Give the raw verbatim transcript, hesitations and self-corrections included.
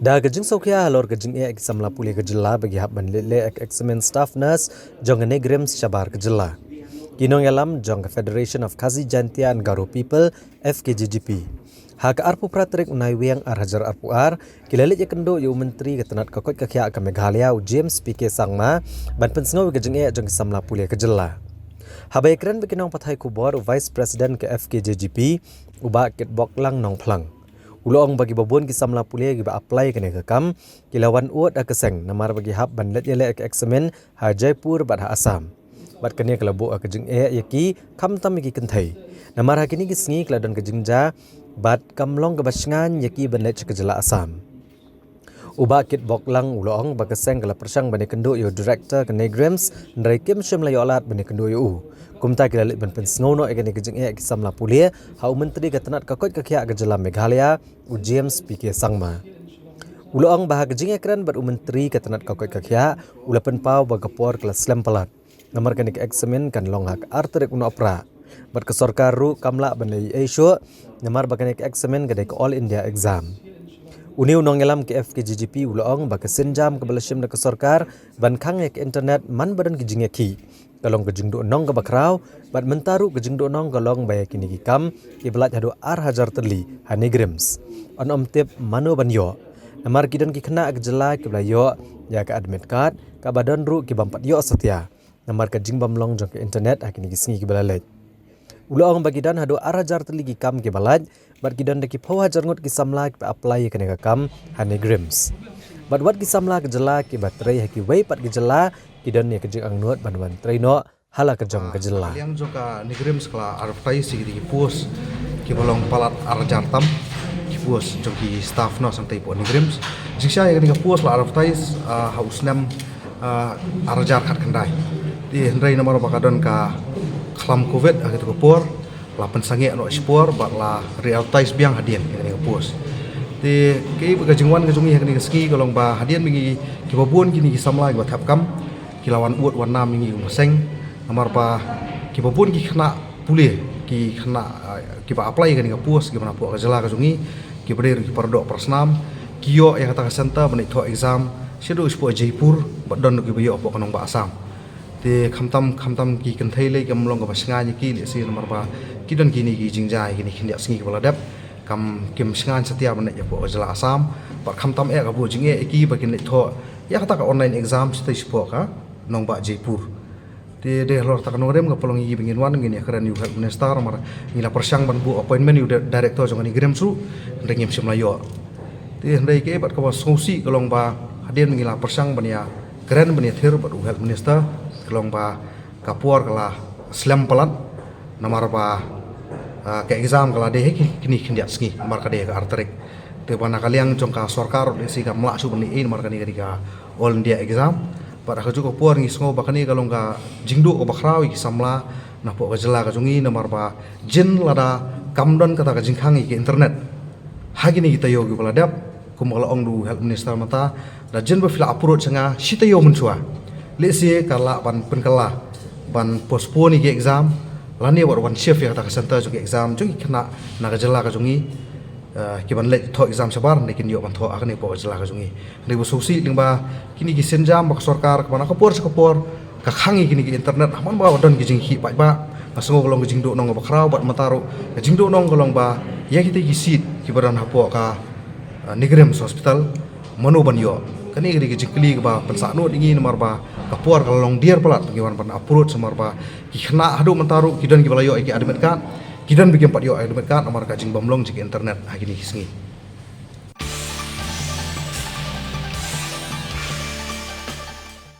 Da ka jingsngewkhia halor ka jingeh ki samla pule ka jylla ba ki hap ban leit leh examine staff nurse jong ka NEIGRIHMS shabar ka jylla, ki nongïalam jong ka Federation of Khasi Jaintia and Garo People, F K J G P, ha ka arphew phra tarik u Naiwieng ar hajar arphew ar, ki la leit ïakynduh ïa u Myntri ka tnat ka koit ka khiah ka Meghalaya, u James P K Sangma, ban pynsngew ïa ka jingeh jong ki samla pule ka jylla. Haba ïakren bad ki nongpathai khubor, u Vice President ka F K J G P, u Bah Kitboklang Nongphlang, u la ong ba kiba bun ki samla pule kiba apply kane ka kam, ki la wan ud ha ka seng namar ba ki hap ban leit ïaleh examine ha Jaipur bad ha Assam. Bad kane ka la buh ha ka jingeh ïa ki, khamtam ïa ki kynthei, namar ha kine ki sngi ka la don ka jingjia bad kam long kaba shngaiñ ïa ki ban leit sha ka jylla Assam. U Bah Kitboklang u la ong ba ka seng ka la pyrshang ban ïakynduh ïa u Director ka NEIGRIHMS, hynrei kim shym la ïoh lad ban ïakynduh ïa u. Kumta ki la leit ban pynsngew noh ïa kane ka jingeh ki samla pule ha u Myntri ka tnat ka koit ka khiah ka jylla Meghalaya, u James P K Sangma. U la ong ba ha ka jingïakren bad u Myntri ka tnat ka koit ka khiah, u la pynpaw ba ka por ka la slem palat, namar kane ka examine kan long ha ka ar tarik u Nohprah, bad ka sorkar ruh kam lah ban ïai shuh, namar ba kane ka examine ka dei ka All India Exam. Une u nongïalam ka F K J G P u la ong ba ka sienjam kaba la shim da ka sorkar ban khang ïa ka internet man ba don ki jingïakhih, ka long ka jingduhnong kaba khraw, bad mynta ruh ka jingduhnong ka long ba ïa kine ki kam kiba lait haduh ar hajar tylli ha NEIGRIHMS, yn ym tip mano ban ïoh, namar ki don ki khynnah ka jylla kiba la ïoh ïa ka admit card, kaba don ruh ki bym pat ïoh satia namar ka jingbym long jong ka internet ha kine ki sngi kiba la leit. U la ong ba ki don haduh ar hajar tylli ki kam kiba lait, bad ki don da ki phew hajar ngut ki samla kiba apply ïa kane ka kam ha NEIGRIHMS. Bad wat ki samla ka jylla kiba trei ha kiwei pat ki jylla, ki don ïa ka jingangnud ban wan trei noh ha la ka jong ka jylla. Liang jong ka NEIGRIHMS ka la advertise ïa ki post kiba long palat ar hajar tam, ki post jong ki staff nurse hangtei hapoh NEIGRIHMS. Jingshisha ïa kane ka post la advertise, ah, ha u snem, ah, ar hajar khatkhyndai. Te hynrei namar ba ka don ka khlam covid ha kata ka por, la pynsangeh noh shipor bad la re-advertise biang hadien ïa kane ka post. Te kaei ba ka jingwan ka jong ngi ha kane ka sngi ka long ba hadien ba ngi, kiba bun kine ki samla kiba thep kam ki la wan ud wan nam ïa ngi kum ka seng, namar ba kiba bun ki khynnah pule, ki khynnah, ah, kiba apply ïa kane ka post kiba na hapoh ka jylla ka jong ngi, kiba dei ruh ki paradoh parasnam, ki ïoh ïa kata ka center ban leit thoh exam shaduh shapoh Jaipur, bad don ruh kiba ïoh hapoh ka nongbah Assam. Te khamtam, khamtam ki kynthei lei kam long kaba shngaiñ ïa ki, lehse namar ba ki don kine ki jingjia ïa kine khyndiat sngi kiba la dep, kam, kim shngaiñ satia ban leit hapoh ka jylla Assam, bad khamtam eh ka buh jingeh ïa ki ba kin leit thoh ïa kata ka online exam shatei shapoh ka nongbah Jaipur. Te dei halor kata ka nongrim ka pynlong ïa ngi ba ngin wan ngin ïakren ïa u Health Minister namar ngi la pyrshang ban buh appointment ïa u di-, Director jong ka NEIGRIHMS ruh, hynrei ngim shym la ïoh. Te hynrei kaei pat kaba sngewsih ka long ba hadien ba ngi la pyrshang ban ïakren ban ïathir bad u Health Minister, ka long ba ka por ka la slem palat, namar ba, ah, ka exam ka la dei ha ki, kine khyndiat sngi, namar ka dei ha ka ar tarik. Te ba na ka liang jong ka sorkar lehse kam lah shuh ban leh ei namar kane ka dei ka All India Exam. Bad ha kajuh ka por ngi sngew ba kane ka long ka jingduh kaba khraw ïa ki samla na hapoh ka jylla ka jong ngi, namar ba jin lada kam don kata ka jingkhang ïa ka internet ha kine ki taïew kiba la dep, kum ba la ong da u Health Minister mynta, da jin ba phi la approach sha nga shi taïew mynshuwa, lehse ka lah ban pynkylla, ban postpone ïa ka exam, lane wat wan shift ïa kata ka center jong ka exam jong ki khynnah na ka jylla ka jong ngi, eh, ki ban leit thoh exam shabar, ne kin ïoh ban thoh ha kane hapoh ka jylla ka jong ngi. Hynrei ba sngewsih lyngba kine ki sienjam ba ka sorkar kaba na ka por sha ka por ka khang ïa kine ki internet, ha man ba don ki jingkhih paidbah, nga sngew ka long ka jingduhnong kaba khraw, bad mynta ruh ka jingduhnong ka long ba ïa kita ki seat kiba don hapoh ka, ah, NEIGRIHMS Hospital, mano ban ïoh. Kane ka dei ka jingkylli kaba pynsangeh ïa ngi namar ba ka por ka la long dier palat ba ngi wan ban approach namar ba ki khynnah haduh mynta ruh ki don kiba la ïoh ïa ki admit card, ki don ba kim pat ïoh admit card namar ka jingbym long jong ka internet ha kine ki sngi.